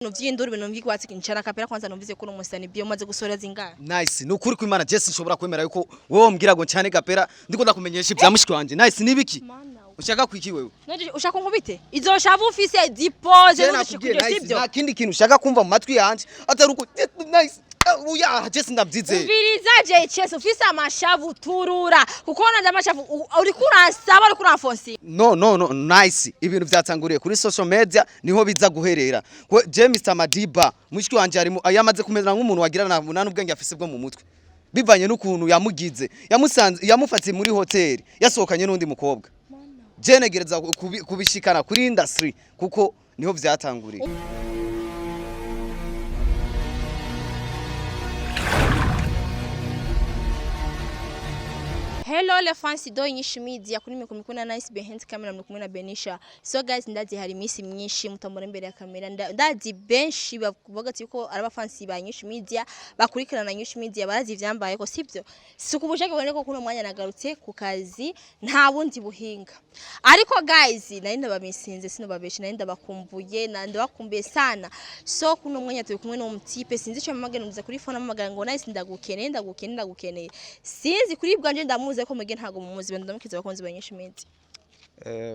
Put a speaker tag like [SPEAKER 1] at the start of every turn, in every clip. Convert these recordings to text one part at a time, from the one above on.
[SPEAKER 1] Vy'induru, ibintu vy'igwatsi ncana kapera. Kwanza numvise ko umusani bio umaze gusohora zingahe?
[SPEAKER 2] Nice, ni ukuri kw'Imana, je sinshobora kwemera yuko wowe umbwira ngo ncane gapera ndiko ndakumenyesha ibya mushiki wanje. Nice, nibiki? Ushaka kwiki wewe?
[SPEAKER 1] None ushaka unkubite? Izo shavu ufise zipoze.
[SPEAKER 2] Je
[SPEAKER 1] ntushike
[SPEAKER 2] nakubwiye
[SPEAKER 1] kuryo.
[SPEAKER 2] Nice.
[SPEAKER 1] Sivyo?
[SPEAKER 2] Nta kindi kintu ushaka kumva mu matwi yanje atari uko. Nice, uya je sindavyizeye.
[SPEAKER 1] Umviriza, Jay Chance, ufise amashavu turura, kuko nanje amashavu uriko uransaba, uriko uramfonsi.
[SPEAKER 2] No, no, no, Nice, ibintu vyatanguriye kuri social media, niho biza guherera. Je Mr Madiba mushiki wanje ari yamaze kumera nk'umuntu wagira na n'ubwenge afise bwo mu mutwe, bivanye n'ukuntu yamugize, yamusanze, yamufatiye muri hoteli yasohokanye n'undi mukobwa. Je negereza kubishikana kuri industry kuko niho vyatanguriye.
[SPEAKER 1] Hello le fans do Inyishu Media, kuri mikoro kumwe na Nice, behind camera muri kumwe na Benisha. So guys, ndazi hari iminsi myinshi mutamura imbere ya kamera. Ndazi benshi bavuga ati ko ari abafansi ba Inyishu Media, bakurikirana Inyishu Media, barazi ivyambaye ko sivyo. Si kubushake bone ko kuno mwanya nagarutse ku kazi, nta bundi buhinga. Ariko guys, nari ndabamisinze, sinobabeshe, nari ndabakumbuye, na ndabakumbuye sana. So kuno mwanya turi kumwe n'uwo mutipe, sinzi ico mpamagara, numvise kuri phone amamagara ngo Nice, ndagukeneye, ndagukeneye, ndagukeneye. Sinzi kuri bwanje ndamuzi ko mwege ntago mumuzi. Ndamukiza abakunzi ba Inyishu Media.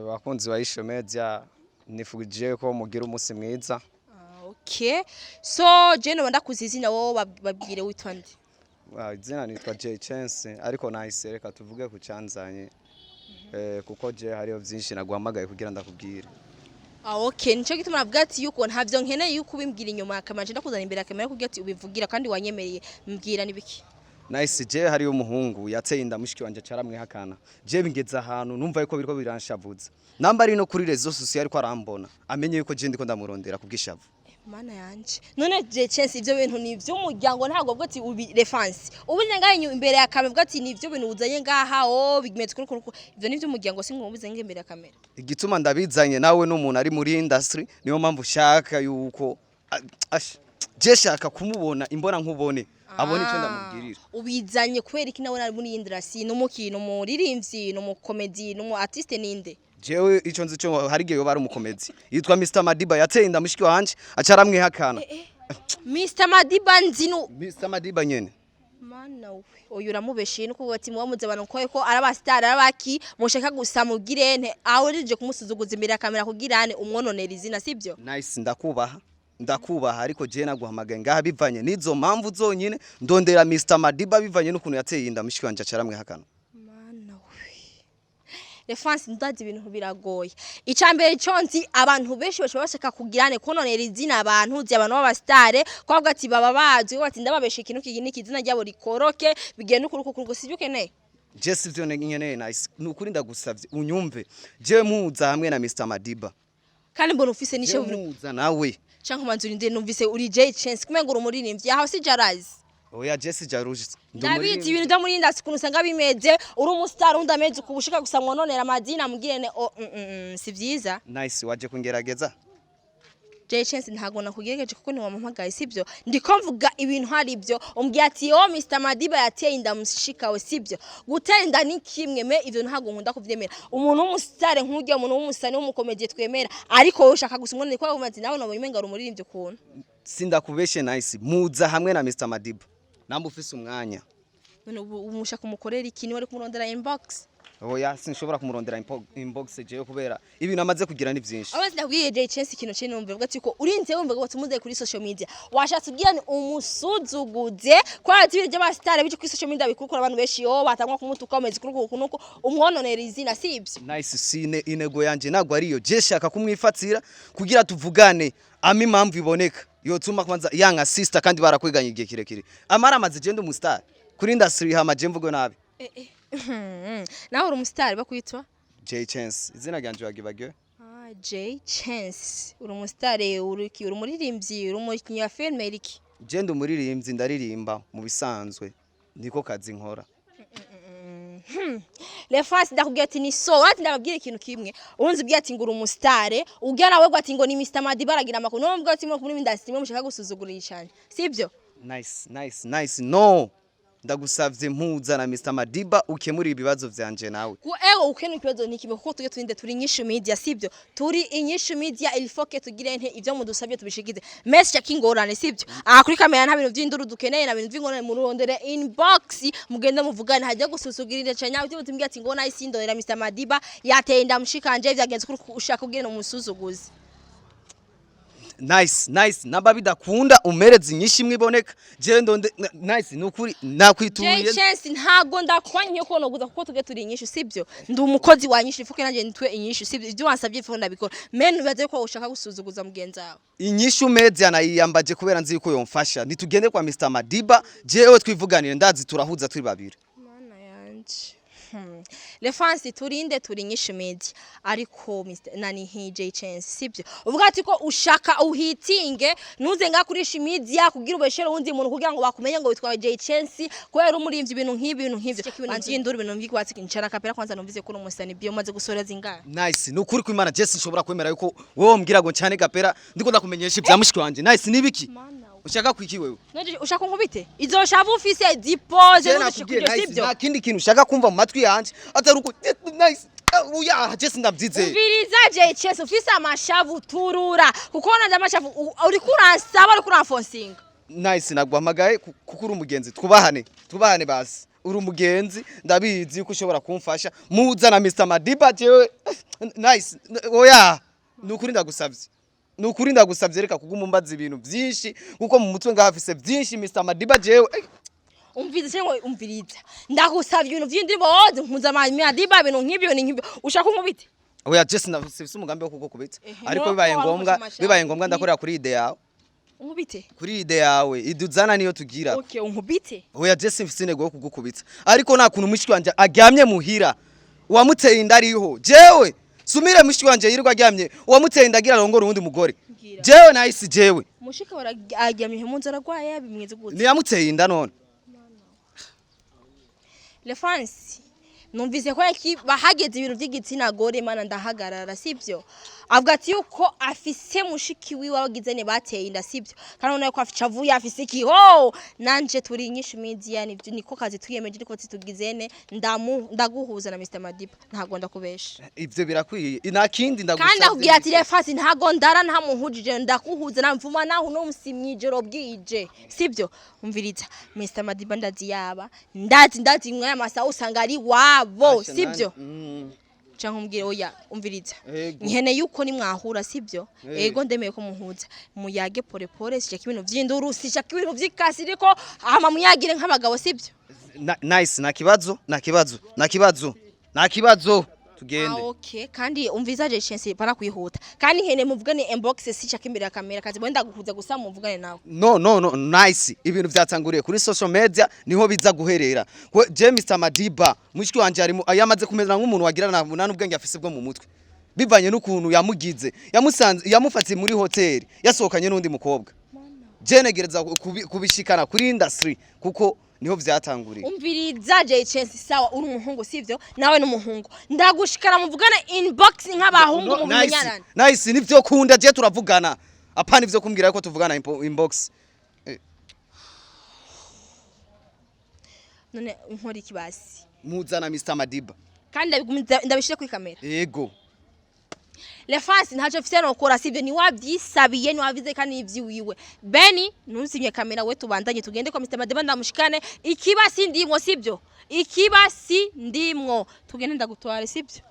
[SPEAKER 2] Bakunzi ba Inyishu Media, nifuje ko mugira umunsi mwiza.
[SPEAKER 1] Ah, okay, so je no ndakuzi izina, wowe babwire witwa nde?
[SPEAKER 2] Ah, izina nitwa Jay Chance, ariko Nice, reka tuvuge ku canzanye, kuko je hariho vyinshi naguhamagaye kugira ndakubwire.
[SPEAKER 1] Ah, okay, nico gituma navuga ati yuko ntavyo nkeneye yuko ubimbwira inyuma ya kamera, je ndakuzana imbere ya kamera kugira ati ubivugira, kandi wanyemereye. Mbwira nibiki?
[SPEAKER 2] Nice, je hariyo umuhungu yateye inda mushiki wanje, caramwihakana. Je bingeze ahantu numva yuko biriko biranshavuza. Namba ari no kuri réseaux sociaux ariko arambona, amenye yuko je ndiko ndamurondera kubwishavu.
[SPEAKER 1] Mana yanje, none je Chance, ivyo bintu ni ivy'umuryango, ntabwo bwo ati ubi reference ubuze ngaha imbere ya kamera, bwo ati ni ivyo bintu uzanye ngaha, oh, bigimeze kuri kuri, ivyo ni ivy'umuryango, singobuze ngaha imbere ya kamera.
[SPEAKER 2] Igituma ndabizanye, nawe n'umuntu ari muri industry, niyo mpamvu ushaka yuko je shaka kumubona imbona nkubone, abone icyo ndamubwirira.
[SPEAKER 1] Ubizanye kubera iki? Nawe ari muri industry, n'umuki, n'umuririmbyi, n'umukomedi, n'umu artiste, ninde?
[SPEAKER 2] Jewe ico nzi cyo, hari igihe yoba ari umukomedi yitwa Mr Madiba, yateye inda mushiki wanje aca aramwihakana.
[SPEAKER 1] Mr Madiba nzinu?
[SPEAKER 2] Mr Madiba nyene.
[SPEAKER 1] Mana we, uyu uramubeshiye, nuko ati mubamuze abantu ko ari abastar, arabaki mushaka gusa mugire nte aho rije kumusuzuguza imbere ya kamera kugira ane umwononera izina, sibyo?
[SPEAKER 2] Nice, ndakubaha, ndakubaha, ariko je naguhamagaye ngaha bivanye n'izo mpamvu zonyine. Ndondera Mr Madiba bivanye n'ukuntu yateye inda mushiki wanje aca aramwihakana.
[SPEAKER 1] Mana we, reference, ndazi ibintu biragoye. Icambere cyo nzi, abantu benshi bashobora bashaka kugirane kononera izina abantu, uzi abantu b'abastare ko bavuga ati baba bazi ko ati ndababesha ikintu iki n'iki, izina ryabo rikoroke, bigenda ukuri uku, sibyo ukeneye?
[SPEAKER 2] Je sivyo nkeneye. Nice, nukuri ndagusavye unyumve, je muza hamwe na Mr Madiba.
[SPEAKER 1] Kandi mbona ufise
[SPEAKER 2] Je
[SPEAKER 1] n'ishe
[SPEAKER 2] muza nawe.
[SPEAKER 1] Canke manzu urinde, numvise uri Jay Chance, kumenga uri umuririmbyi, aho si Jarazi?
[SPEAKER 2] Oya, je si Jarouge.
[SPEAKER 1] Ndabizi ibintu byo muri industry ukuntu usanga bimeze, uri umustar undi ameze ukubushika gusa mwononera amazina, mugirene oh, si vyiza.
[SPEAKER 2] Nice, waje kungerageza.
[SPEAKER 1] Jay Chance, ntago nakugerageje kuko ntiwampamagaye, sibyo? Ndiko mvuga ibintu hari ibyo umbwiye ati yo Mr Madiba yateye inda mushikawe, sibyo? Gutera inda ni kimwe, mais ivyo ntago nkunda kuvyemera. Umuntu w'umustar nk'urya, umuntu w'umusani w'umukomediye twemera, ariko wowe ushaka gusa umwonere ko bavuga ati nawe nabonye umenga uri umuririmbyi ukuntu.
[SPEAKER 2] Sindakubeshe Nice, muza hamwe na Mr Madiba namba ufise umwanya.
[SPEAKER 1] None ubu umushaka umukorera iki? Niwe ari kumurondera inbox?
[SPEAKER 2] Oya, sinshobora kumurondera inbox jewe kubera ibintu amaze kugira ni vyinshi.
[SPEAKER 1] Abazi ndabwiye Jay Chance ikintu cye, numva uvuga ati ko urinze wumva ngo tumuze kuri social media, washatse ubwira ni umusuzuguze ko ati ibintu by'abastar bije kuri social media bikurukura abantu benshi, yo batangwa kumutuka umeze kuri uku nuko umwononera izina, sibyo?
[SPEAKER 2] Nice, sine intego yanje ntabwo ariyo. Je shaka kumwifatira kugira tuvugane, ama impamvu iboneka yotuma kwanza yanga sister, kandi barakwiganye igihe kirekire, amara amaze. Je ndi umustar kuri industry, hama je mvugo nabi?
[SPEAKER 1] Nawe uri umustar bakwitwa?
[SPEAKER 2] Jay Chance, izina ryanje wagibagiwe?
[SPEAKER 1] Ah, Jay Chance, uri umustar, uri iki? Uri umuririmbyi, uri umukinnyi wa filime, uri iki?
[SPEAKER 2] Je ndi umuririmbyi, ndaririmba mu bisanzwe, niko kazi nkora.
[SPEAKER 1] Reference, ndakubwira ati ni so ati ndababwira ikintu kimwe, unzi ubwira ati ngo uri umustar, ubwira nawe ngo ati ngo ni Mr Madiba aragira amakuru, no mbwira ati muri industry mwe mushaka gusuzugurishanya, sibyo?
[SPEAKER 2] Nice, nice, nice, no. Ndagusavye, mpuza na Mr Madiba, ukemura ibibazo vyanje nawe.
[SPEAKER 1] Ku ego ukene ikibazo ni kimwe, kuko tujye turinde, turi Inyishu Media, sibyo? Turi Inyishu Media, il faut que tugire nte ivyo mudusabye tubishikize. Message kingorane, sibyo? Aha kuri kamera nta bintu by'induru dukeneye, na bintu by'ingorane. Murondere inbox, mugende muvugane, hajya gusuzugirira cyane uti mutumbwira ati ngo nahise indonera Mr Madiba yateye ndamushikanje, vyagenze kuri ushaka kugira umusuzuguzi.
[SPEAKER 2] Nice, nice, namba bidakunda umereze inyinshi imwe iboneka, je ndonde nice, nukuri nakwituye.
[SPEAKER 1] Jay Chance, ntago ndakwanye ko noguza, kuko tuge turi Inyishu, sibyo? Ndi umukozi wa Nyishu, ifuke nanje nitwe Inyishu, sibyo? Ibyo wansabye ifuke ndabikora, men bibaze ko ushaka gusuzuguza mugenzi wawe.
[SPEAKER 2] Inyishu Media nayiyambaje kubera nzi yuko yomfasha. Nitugende kwa Mr Madiba, jewe twivuganire, ndazi turahuza turi babiri.
[SPEAKER 1] Mana yanje. Les fans, turinde, turi Inyishu Media, ariko Mr nani hi Jay Chance, sibyo? Uvuga ati ko ushaka uhitinge, nuze ngakurisha media kugira ubeshere undi muntu kugira ngo bakumenye ngo witwa Jay Chance, kubera umurimvyi ibintu nk'ibi, ibintu nk'ivyo, ibintu by'induru, ibintu by'ikwatsi kincara kapera. Kwanza numvise ko umusani byo umaze gusoreza ingana.
[SPEAKER 2] Nice, nukuri kwimana Jesse nshobora kwemera yuko wowe mbwira ngo ncane gapera ndiko ndakumenyesha ibya mushiki wanje. Nice, nibiki?
[SPEAKER 1] Mana.
[SPEAKER 2] Ushaka kwiki wewe?
[SPEAKER 1] Nje ushaka nkubite izo shavu ufise dipoze.
[SPEAKER 2] Je
[SPEAKER 1] n'udushika
[SPEAKER 2] nakubwiye
[SPEAKER 1] ibyo,
[SPEAKER 2] nice,
[SPEAKER 1] sibyo?
[SPEAKER 2] nta kindi kintu ushaka kumva mu matwi yanje atari uko nice uya Jesse ndabyizeye.
[SPEAKER 1] Umviriza Jay Chance, ufise amashavu turura, kuko nanje amashavu uriko uransaba, uriko uramfonsinga.
[SPEAKER 2] Nice, naguhamagaye kuko uri umugenzi, twubahane, twubahane basi. Uri umugenzi, ndabizi yuko ushobora kumfasha. Muza na Mr Madiba, jewe nice, oya, nukuri ndagusavye, nukuri ndagusavye, reka kuguma umbaza ibintu byinshi kuko mu mutwe ngahafise byinshi. Mr Madiba jewe
[SPEAKER 1] Umviriza cyangwa umviriza, ndagusavye ibintu vy'indirimbo woze nkuza amadiba, ibintu nk'ibyo, ibintu nk'ibyo, ushaka unkubite?
[SPEAKER 2] Oya Jesse, ndafise umugambi wo kugukubita.
[SPEAKER 1] Ehe,
[SPEAKER 2] Ariko
[SPEAKER 1] no,
[SPEAKER 2] bibaye
[SPEAKER 1] ko
[SPEAKER 2] ngombwa,
[SPEAKER 1] warufashe amashavu.
[SPEAKER 2] bibaye ngombwa ndakorera kuri idée yawe.
[SPEAKER 1] Unkubite.
[SPEAKER 2] Kuri idée yawe iduzana niyo tugira.
[SPEAKER 1] Okay, unkubite.
[SPEAKER 2] Oya Jesse, mfise intego yo kugukubita, ariko nta kuntu mushiki wanje aryamye muhira uwamuteye inda ariho. Jewe sumire mushiki wanje yirirwa aryamye, uwamuteye inda agira arongore uwundi mugore.
[SPEAKER 1] Mbwira.
[SPEAKER 2] Jewe nahisi jewe.
[SPEAKER 1] Mushika aryamye mu nzu aragwaye, bimeze gute?
[SPEAKER 2] Niyamuteye inda none.
[SPEAKER 1] Les fans, numvise ko bahageze ibintu by'igitsina gore, mana ndahagarara, sibyo? Avuga ati yuko afise mushiki wiwe abagize ne bateye inda, sibyo? Kandi ubona ko avuye afise iki ho nanje turi Inyishu Media, nivyo niko kazi twiyemeje, ariko tugizene ndamu ndaguhuza na Mr Madiba, ntago ndakubesha.
[SPEAKER 2] Ivyo birakwiye, nta kindi
[SPEAKER 1] Kandi
[SPEAKER 2] ndagusavye.
[SPEAKER 1] ndakubwira ati les fans, ntago ndara ntamuhujije, ndakuhuza namvuma naho uno musi mwijoro bwije, sibyo? Umviriza, Mr Madiba ndazi yaba ndazi ndazi mwaya masaha usanga ari wabo.
[SPEAKER 2] Asha,
[SPEAKER 1] Sibyo? Canke umbwire oya, umviriza.
[SPEAKER 2] Ego.
[SPEAKER 1] Nkene yuko nimwahura, sibyo?
[SPEAKER 2] Eh.
[SPEAKER 1] Ego, ndemeye ko muhuza, muyage pole pole, sishaka ibintu vy'induru, sishaka ibintu vy'ikasi, ariko hama muyagire nk'abagabo, sibyo?
[SPEAKER 2] Nice, nta kibazo, nta kibazo, nta kibazo, nta kibazo, tugende.
[SPEAKER 1] Ah, okay, kandi umviza je chance para kwihuta, kandi nkene muvugane inbox, sishaka imbere ya kamera kazi bwenda guhuza gusa muvugane nawe.
[SPEAKER 2] No, no, no, nice, ibintu byatanguriye kuri social media niho biza guherera. Je Mr Madiba mushiki wanje ari yamaze kumera nk'umuntu wagira na n'ubwenge afise bwo mu mutwe, bivanye n'ukuntu yamugize, yamusanze, yamufatiye muri hoteli yasohokanye n'undi mukobwa. Je negereza kubishikana kuri industry kuko niho vyatanguriye.
[SPEAKER 1] Umviriza je chance, sawa, uri umuhungu, sivyo? Nawe n'umuhungu, ndagushikana muvugane inbox nk'abahungu.
[SPEAKER 2] No, nice,
[SPEAKER 1] Mumenyarane.
[SPEAKER 2] Nice, nivyo kunda, je turavugana, apana ivyo kumbwira ko tuvugana inbox.
[SPEAKER 1] None nkora iki basi?
[SPEAKER 2] Muzana Mr Madiba.
[SPEAKER 1] Kandi ndabishire kuri kamera?
[SPEAKER 2] Yego.
[SPEAKER 1] Les fans, ntacyo mfise nokora, sivyo? Niwabyisabiye, niwabize kandi nivyiwiwe. Beni ntuzimye kamera, we tubandanye tugende kwa Mr Madiba ndamushikane. Ikiba si ndimwo, sivyo? Ikiba si ndimwo, tugende ndagutware, sivyo?